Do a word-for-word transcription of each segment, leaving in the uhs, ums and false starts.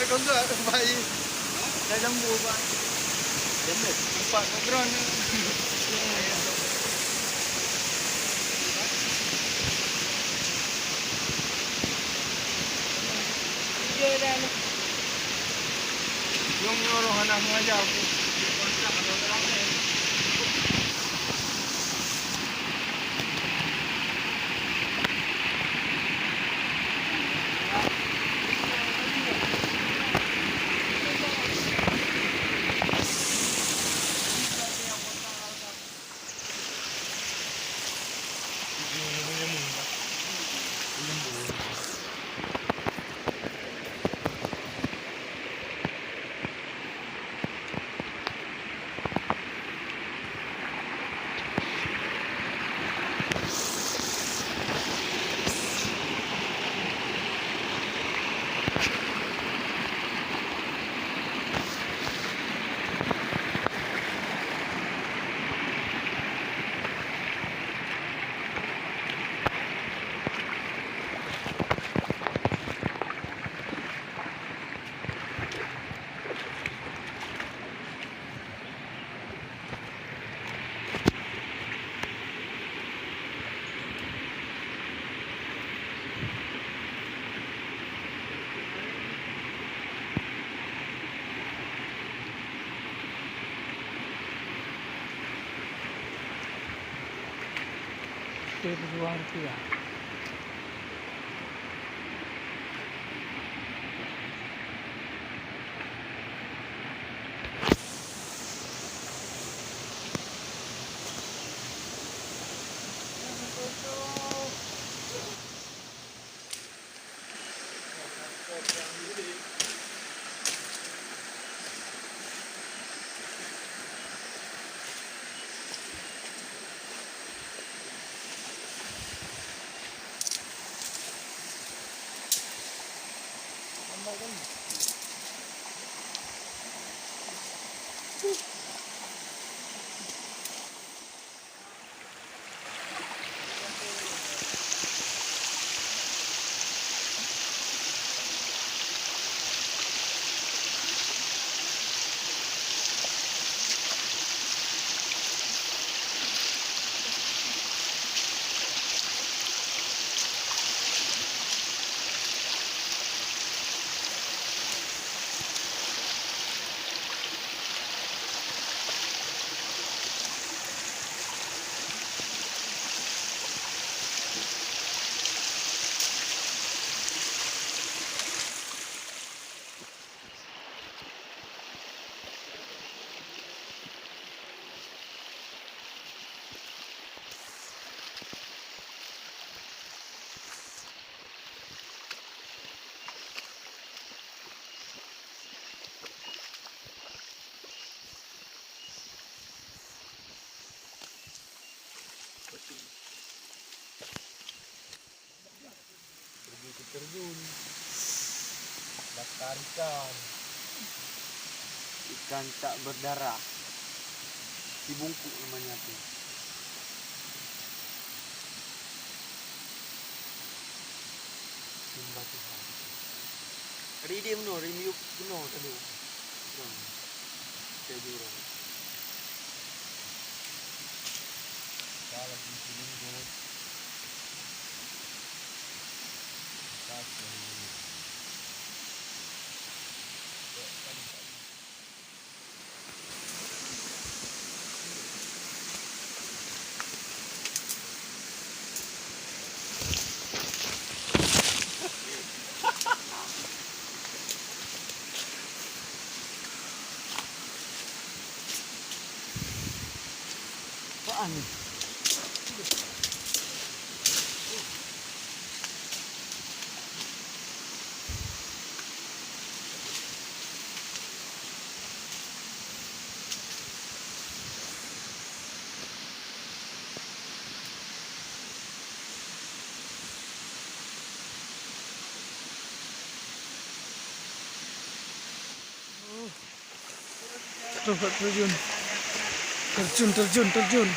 Kau tu baik. Dah jambu, Pak. Jambu. Empat background. Tiga dah ni. Nyong nyoe roh anak mengajar. Sipeuet dua rupiah. Pergi ke terjun, daftar ikan. Ikan tak berdarah. Cibungkuk namanya tu. Sembah Tuhan. Ri dia meunoe, ri miyueb meunoe tadi. Nah, saya jurang. Kita lagi di sini, Bos. Kita ke Apaan ni? Tuh, terjun. Terjun, terjun, terjun.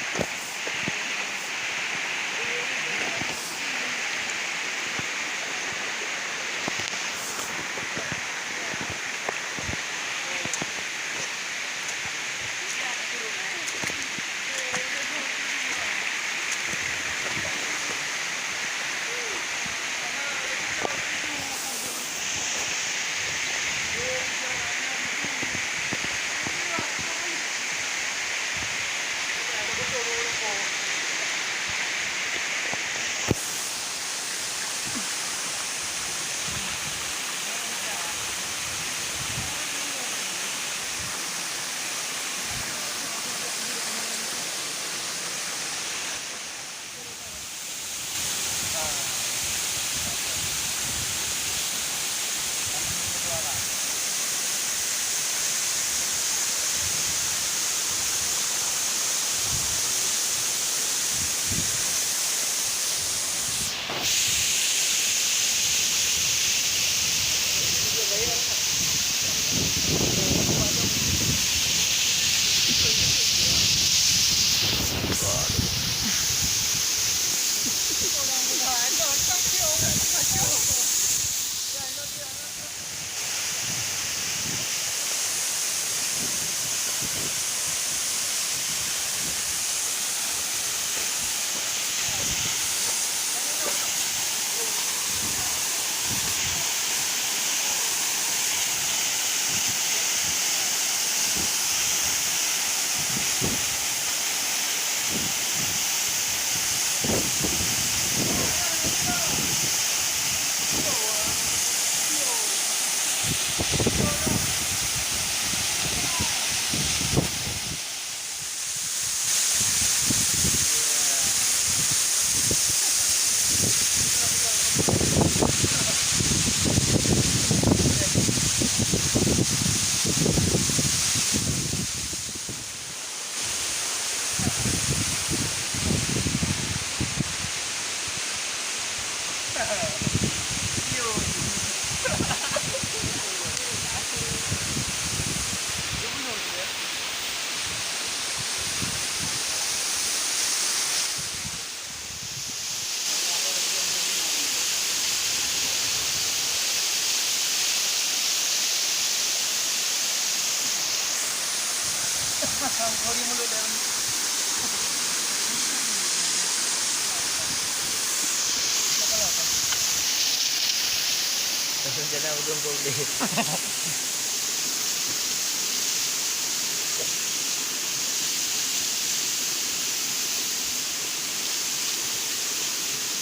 Rencana ujong kau deh.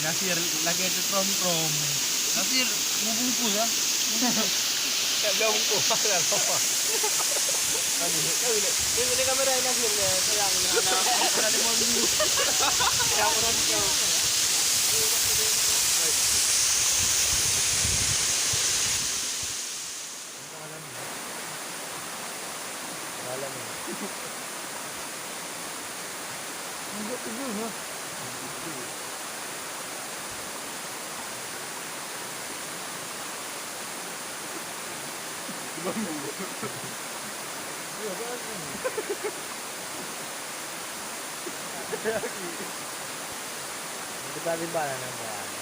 Nasir lagèe teutrôm-trôm. Nasir meubungkus, ah. Tak boleh bungkus, pasal apa? Aduh, kau ni, ni, ni kamera Nasir ni, sayang ni. Anak, anak dia malu. Sayang orang dia. Malam ni. Tunjuk tujuh, ha? Tiba-tiba lah nampak.